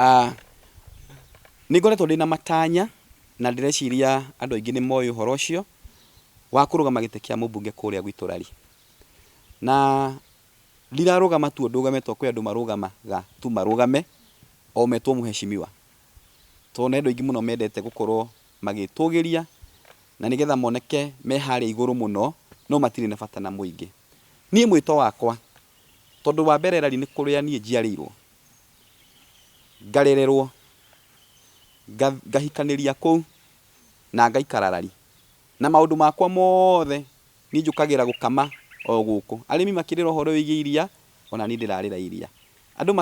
Nĩ ngoretwo ndĩna matanya na ndĩreciria andũ aingĩ nĩ moĩ ũhoro ũcio wa kũrũgama gĩtĩ kĩa mũmbunge kũrĩa gwitũ Lari. Na ndirarũgama tu o ndũgame tondũ kwĩ andũ marũgamaga tu marũgame o metwo mheshimiwa. Tondũ nĩ andũ aingĩ mũno mendete gũkorwo magĩtũgĩria na nĩgetha moneke me harĩa igũrũ mũno no matirĩ na bata na mũingĩ. Niĩ mwĩto wakwa tondũ wa mbere Lari nĩ kũrĩa niĩ njiarĩirwo, ngarererwo, ngahikanĩria kũu na ngaikara Lari. Na maũndũ makwa mothe niĩ njũkagĩra gũkama o gũkũ. Arĩmi makĩrĩra ũhoro wĩgiĩ iria, ona niĩ ndĩrarĩra iria. Andũ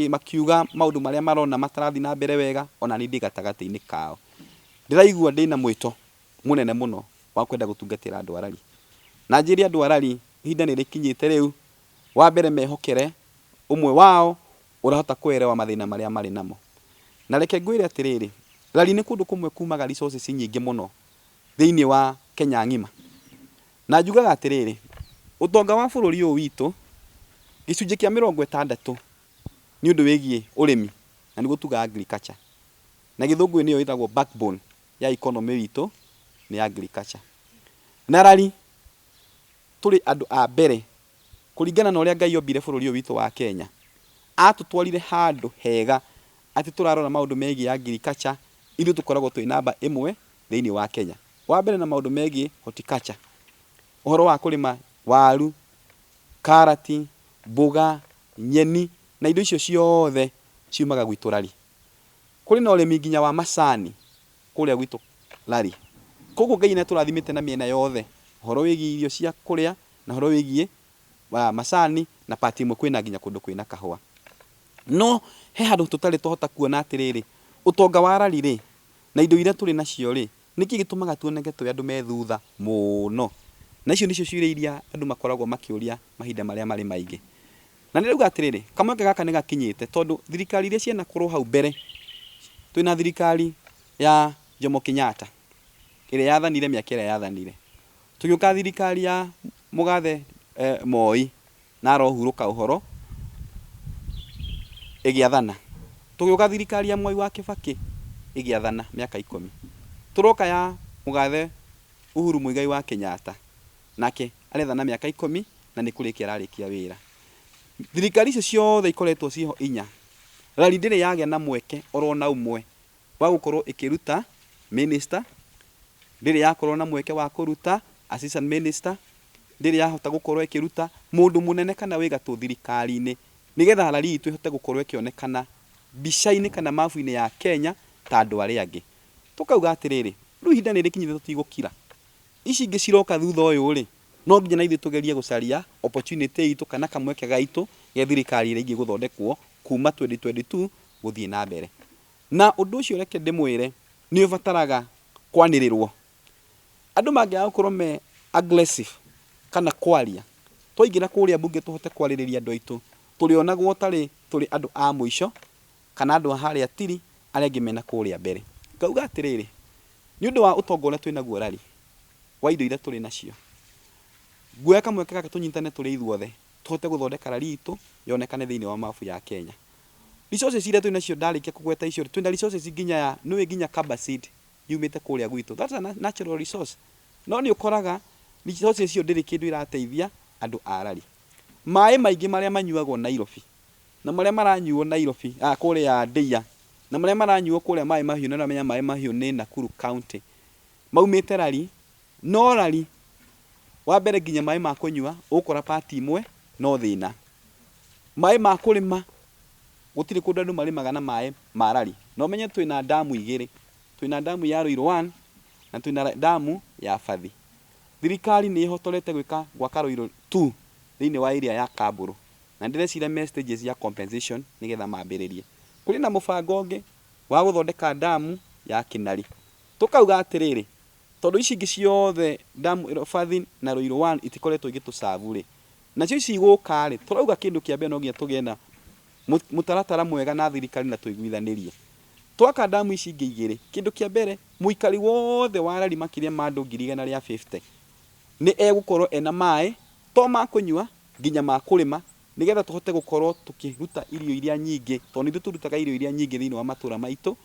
makiuga maũndũ marĩa marona matarathiĩ na mbere wega, ona niĩ ndĩ gatagatĩ-inĩ kao. Ndĩraigua ndĩna mwĩto mũnene mũno wa kwenda gũtungatĩra andũ a Lari. Na njĩre andũ a Lari ihinda nĩ rĩkinyĩte rĩu, wa mbere mehokere ũmwe wao ũrahota kũerewa mathĩna marĩa marĩ namo. Na reke ngwĩre atĩrĩrĩ, Lari nĩ kũndũ kũmwe kumaga resources nyingĩ mũno thĩinĩ wa Kenya ng'ima. Na njugaga atĩrĩrĩ, ũtonga wa bũrũri ũyũ witũ, gĩcunjĩ kĩa 60 nĩ ũndũ wĩgiĩ ũrĩmi, na nĩguo tugaga agriculture. Na gĩthũngũ nĩyo ĩtagwo backbone ya economy witũ nĩ agriculture. Na Lari tũrĩ andũ a mbere kũringana na ũrĩa Ngai ombire bũrũri ũyũ witũ wa Kenya. Atũtwarire handũ hega atĩ tũrarora maũndũ megiĩ agriculture, ithuĩ tũkoragwo twĩ namba ĩmwe thĩinĩ wa Kenya. Wa mbere na maũndũ megiĩ horticulture, ũhoro wa kũrĩma waru, karati, mboga, nyeni na indo icio ciothe ciumaga gwitũ Lari. Kũrĩ na ũrĩmi nginya wa macani kũrĩa gwitũ Lari. Koguo Ngai nĩ atũrathimĩte na mĩena yothe, ũhoro wĩgiĩ irio cia kũrĩa na ũhoro wĩgiĩ macani na part ĩmwe kwĩna nginya kũndũ kwĩna kahũa. No he handũ tũtarĩ twahota kuona atĩrĩrĩ, ũtonga wa Lari rĩ, na indo iria tũrĩ nacio rĩ, nĩkĩ gĩtũmaga tuoneke twĩ andũ me thutha mũno? Na icio nĩcio ciũria iria andũ makoragwo makĩũria mahinda marĩa marĩ maingĩ. Na nĩndĩrauga atĩrĩrĩ, kamweke gaka nĩ gakinyĩte tondũ thirikari iria cianakorwo hau mbere, twĩna thirikari ya Jomo Kenyatta ĩrĩa yathanire mĩaka ĩrĩa yathanire. Tũgĩũka thirikari ya mũgathe Moi na arohurũka ũhoro ĩgĩathana. Tũgĩũka thirikari ya Mwai wa Kĩbakĩ ĩgĩathana mĩaka 10. Tũroka ya mũgathe Uhuru Muigai wa Kenyatta nake arethana mĩaka 10 na nĩ kũrĩkia ararĩkia wĩra. Thirikari icio ciothe ikoretwo ciĩho inya, Lari ndĩrĩ yagĩa na mweke oro na ũmwe wa gũkorwo ĩkĩruta minister, ndĩrĩ yakorwo na mweke wa kũruta assistant minister, ndĩrĩ yahota gũkorwo ĩkĩruta mũndũ mũnene kana wĩ gatũ thirikari-inĩ, nĩgetha Lari itũ ĩhote gũkorwo ĩkĩonekana mbica-inĩ kana mabu-inĩ ya Kenya ta andũ arĩa angĩ. Tũkauga atĩrĩrĩ, rĩu ihinda nĩ rĩkinyĩte tũtigũkira. Ici ingĩ ciroka thutha ũyũ rĩ, no nginya na ithuĩ tũgerie gũcaria opportunity itũ kana kamweke gaitũ ge thirikari ĩrĩa ĩngĩ gũthondekwo kuma 2022 gũthiĩ na mbere. Na ũndũ ũcio reke ndĩmwĩre nĩ ũbataraga kwanĩrĩrwo. Andũ mangĩaga gũkorwo me aggressive kana kwaria, twaingĩra kũrĩa mbunge tũhote kwarĩrĩria andũ aitũ, tũrĩonagwo tarĩ tũrĩ andũ a mũico kana andũ a harĩa tiri, arĩa angĩ mena kũrĩa mbere. Ngauga atĩrĩrĩ, nĩ ũndũ wa ũtonga ũrĩa twĩnaguo Lari, wa indo iria tũrĩ nacio, nguoya kamweke gaka tũnyitane tũrĩ ithuothe, tũhote gũthondeka Lari itũ yonekane thĩinĩ wa mabu ya Kenya. Resources iria twĩ nacio ndarĩkia kũgweta icio, twĩna resources nginya ya, nĩũĩ nginya carbacid yumĩte kũrĩa gwitũ, that's a natural resource. No nĩ ũkoraga resources icio ndĩrĩ kĩndũ ĩrateithia andũ a Lari. Maĩ maingĩ marĩa manyuagwo Nairobi, na marĩa maranyuo Nairobi, kũrĩa Ndeia, na marĩa maranyuo kũrĩa Maĩ Mahiũ, na nĩũramenya Maĩ Mahiũ nĩ Nakuru County, maumĩte Lari, no Lari, wa mbere nginya maĩ ma kũnyua, ũgũkora part imwe no thĩna. Maĩ ma kũrĩma, gũtirĩ kũndũ andũ marĩmaga na maĩ ma Lari. Na ũmenye twĩna ndamu igĩrĩ, twĩna ndamu ya Ruiru 1 na twĩna ndamu ya Bathi. Thirikari nĩ ĩhotorete gwĩka gwaka Ruiru 2 thĩinĩ wa area ya Kamburu. Na ndĩreciria me stages ya compensation nĩgetha mambĩrĩrie. Kũrĩ na mũbango ũngĩ wa gũthondeka ndamu ya Kĩnari. Tũkauga atĩrĩrĩ, tondũ ici ingĩ ciothe ndamu ĩno Bathi na Ruiru 1 itikoretwo igĩtũ serve rĩ, nacio ici igũka rĩ, tũrauga kĩndũ kĩa mbere no nginya tũgĩe na mũtaratara mwega na thirikari na tũiguithanĩrie. Twaka ndamu ici ingĩ igĩrĩ, kĩndũ kĩa mbere mũikari wothe wa Lari makĩria ma andũ 150,000 nĩ egũkorwo ena maĩ to ma kũnyua nginya ma kũrĩma. Nĩgetha tũhote gũkorwo tũkĩruta irio iria nyingĩ, tondũ nĩ ithuĩ tũrutaga irio iria nyingĩ thĩinĩ wa matũra maitũ,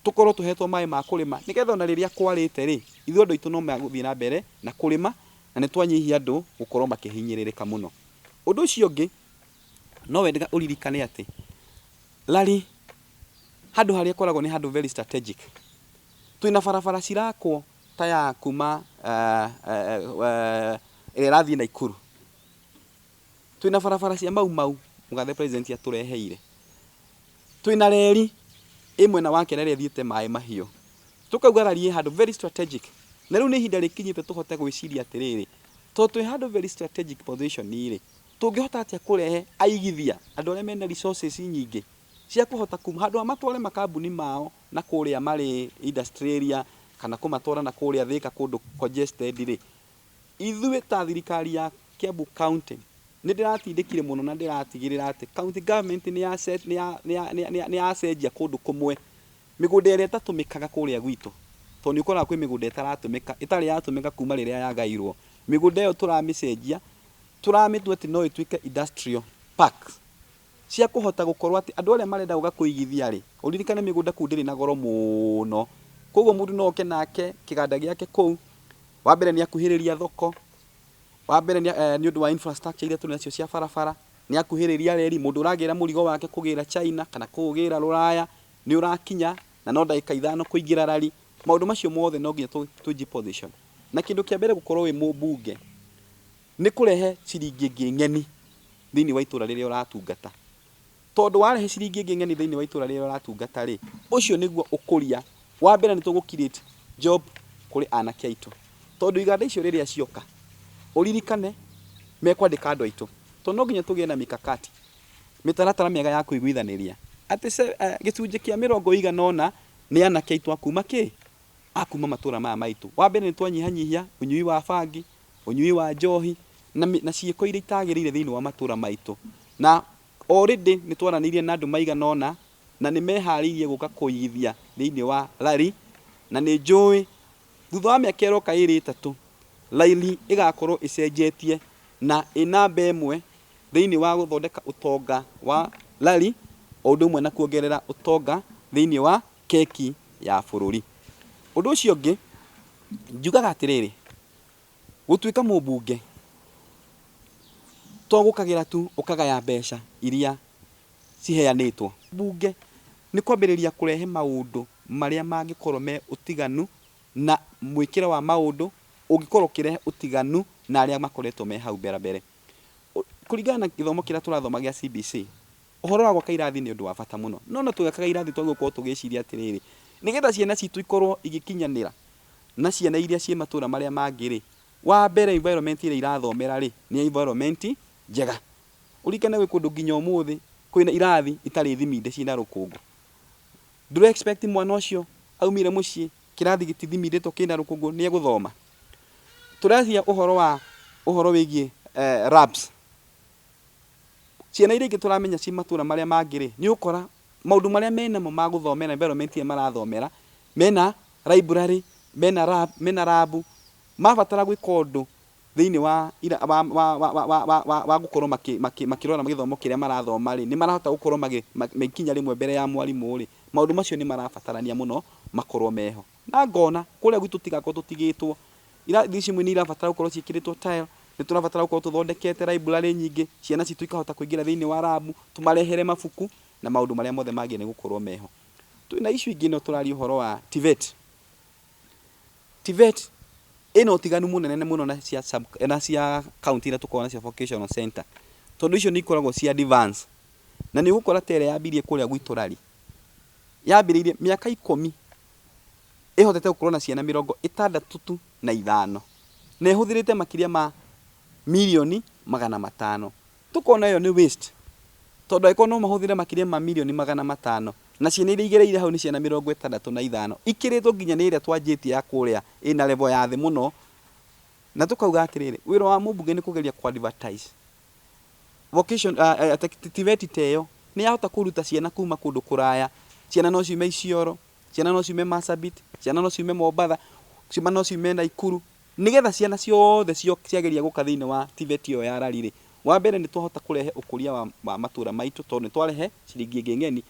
tũkorwo tũhetwo maĩ ma kũrĩma, nĩgetha ona rĩrĩa kwarĩte rĩ, ithuĩ andũ aitũ no magũthiĩ na mbere na kũrĩma, na nĩ twanyihia andũ gũkorwo makĩhinyĩrĩrĩka mũno. Ũndũ ũcio ũngĩ, no wendeka ũririkane atĩ, Lari handũ harĩa ĩkoragwo nĩ handũ very strategic. Twĩna barabara cirakwo ta ya kuma ĩrĩa ĩrathiĩ Naikuru. Twĩna barabara cia Mau Mau mũgathe president atũreheire. Twĩna reri ĩ mwena wa Kenya ĩrĩa ĩthiĩte Maĩ Mahiũ. Tũkauga Lari ĩ handũ very strategic. Na rĩu nĩ ihinda rĩkinyĩte tũhote gwĩciria atĩrĩrĩ, tondũ twĩ handũ very strategic position rĩ, tũngĩhota atĩa kũrehe aigithia, andũ arĩa mena resources nyingĩ cia kũhota kuma handũ ha matware makambuni mao na kũrĩa marĩ industry area kana kũmatwara na kũrĩa Thĩka kũndũ congested rĩ, ithuĩ ta thirikari ya Kiambu County nĩ ndĩratindĩkire mũno na ndĩratigĩrĩra atĩ county government nĩ yacenjia kũndũ kũmwe mĩgũnda ĩrĩa ĩtatũmĩkaga kũrĩa gwitũ, tondũ nĩ ũkoraga kwĩ mĩgũnda ĩtaratũmĩka, ĩtarĩ yatũmĩka kuma rĩrĩa yagairwo. Mĩgũnda ĩyo tũramĩcenjia, tũramĩtua atĩ no ĩtuĩke industrial parks cia kũhota gũkorwo atĩ andũ arĩa marenda gũka kũigithia rĩ, ũririkane mĩgũnda kũu ndĩrĩ na goro mũno, koguo mũndũ no oke nake kĩganda gĩake kũu. Wa mbere nĩ akuhĩrĩria thoko, wa mbere nĩ ũndũ wa infrastructure iria tũrĩ nacio cia barabara, nĩ akuhĩrĩria reri, mũndũ ũragĩra mũrigo wake kũgĩra China kana kũũgĩra Rũraya nĩ ũrakinya na no ndagĩka 5 kũingĩra rari. Maũndũ macio mothe no nginya tũji position. Na kĩndũ kĩa mbere gũkorwo wĩ mũmbunge nĩ kũrehe ciringi ĩngĩ ng'eni thĩinĩ wa itũra rĩrĩa ũratungata. Tondũ warehe ciringi ĩngĩ ng'eni thĩinĩ wa itũra rĩrĩa ũratungata rĩ, ũcio nĩguo ũkũria. Wa mbere nĩ tũgũ create job kũrĩ anake aitũ. Tondũ iganda icio rĩrĩa cioka, ũririkane mekwandĩka andũ aitũ. Tondũ no nginya tũgĩe na mikakati, mĩtaratara mĩega ya kũiguithanĩria atĩ gĩcunjĩ kĩa mĩrongo ĩigana ũna nĩ anake aitũ a kuma kĩ? A kuma matũra maya maitũ. Wa mbere nĩ twanyihanyihia ũnyui wa bangi, ũnyui wa njohi na ciĩko iria itagĩrĩire thĩinĩ wa matũra maitũ. Na already nĩ twaranĩirie na andũ maigana ũna na nĩ meharĩirie gũka kũigithia thĩinĩ wa Lari, na nĩ njũĩ thutha wa mĩaka ĩroka 2 3 Lari ĩgakorwo ĩcenjetie na ĩ namba ĩmwe thĩinĩ wa gũthondeka ũtonga wa Lari, o ũndũ ũmwe na kuongerera ũtonga thĩinĩ wa keki ya bũrũri. Ũndũ ũcio ũngĩ njugaga atĩrĩrĩ, gũtuĩka mũmbunge to gũkagĩra tu ũkagaya mbeca iria ciheanĩtwo. Mbunge nĩ kwambĩrĩria kũrehe maũndũ marĩa mangĩkorwo me ũtiganu na mwĩkĩre wa maũndũ ũngĩkorwo ũkĩrehe ũtiganu na arĩa makoretwo me hau mbere mbere. Kũringana na gĩthomo kĩrĩa tũrathoma gĩa CBC, ũhoro wa gwaka irathi nĩ ũndũ wa bata mũno. No no tũgĩakaga irathi twagĩrĩirwo gũkorwo tũgĩciria atĩrĩrĩ, nĩgetha ciana citũ ikorwo igĩkinyanĩra na ciana iria ciĩ matũra marĩa mangĩ rĩ, wa mbere environment ĩrĩa irathomera rĩ, nĩ environment njega. Ũririkane gwĩ kũndũ nginya ũmũthĩ kwĩna irathi itarĩ thiminde ciĩna rũkũngũ. Ndũre expect mwana ũcio aumire mũciĩ kĩrathi gĩtithimindĩtwo kĩna rũkũngũ nĩ egũthoma. Tũraria ũhoro wa ũhoro wĩgiĩ labs. Ciana iria ingĩ tũramenya ciĩ matũra marĩa mangĩ rĩ, nĩ ũgũkora maũndũ marĩa menamo ma gũthomera environment ĩrĩa marathomera, mena library, mena lab, mena lab, mabatara gwĩka ũndũ thĩinĩ wa wa wa wa wa wa wa wa gũkorwo makĩrora gĩthomo kĩrĩa marathoma rĩ, nĩ marahota gũkorwo me ikinya rĩmwe mbere ya mwarimũ rĩ, maũndũ macio nĩ marabatarania mũno makorwo meho. Na ngona kũrĩa gwitũ tũtigakorwo tũtigĩtwo, irathi ici imwe nĩ irabatara gũkorwo ciĩkĩrĩtwo tile, nĩ tũrabatara gũkorwo tũthondekete library nyingĩ, ciana citũ ikahota kũingĩra thĩinĩ wa lab, tũmarehere mabuku na maũndũ marĩa mothe magĩrĩire nĩ gũkorwo meho. Twĩna issue ingĩ ĩno tũraria ũhoro wa TVET. TVET ĩna ũtiganu mũnene mũno na cia sub, na cia county iria tũkoragwo nacio vocational center, tondũ icio nĩ ikoragwo cia advance, na nĩ ũgũkora ta ĩrĩa yambirie kũrĩa gwitũ Lari, yambĩrĩirie mĩaka 10 ĩhotete gũkorwo na ciana 65 tu na ĩhũthĩrĩte makĩria ma mirioni 500. Tũkona ĩyo nĩ waste, tondũ angĩkorwo no mahũthĩre makĩria ma mirioni 500 na ciana iria igereire hau nĩ ciana 65 ikĩrĩtwo nginya nĩ ĩrĩa twanjĩtie ya kũrĩa ĩna level ya thĩ mũno. Na tũkauga atĩrĩrĩ, wĩra wa mũmbunge nĩ kũgeria kũ advertise vocation, TVET ta ĩyo nĩ yahota kũruta ciana kuma kũndũ kũraya. Ciana no ciume Isiolo, ciana no ciume Marsabit, ciana no ciume Mombatha, ciana no ciume Naikuru, nĩgetha ciana ciothe ciageria gũka thĩinĩ wa TVET ĩyo ya Lari rĩ, Wa mbere, nĩ twahota kũrehe ũkũria wa matũra maitũ tondũ nĩ twarehe ciringi ĩngĩ ng'eni.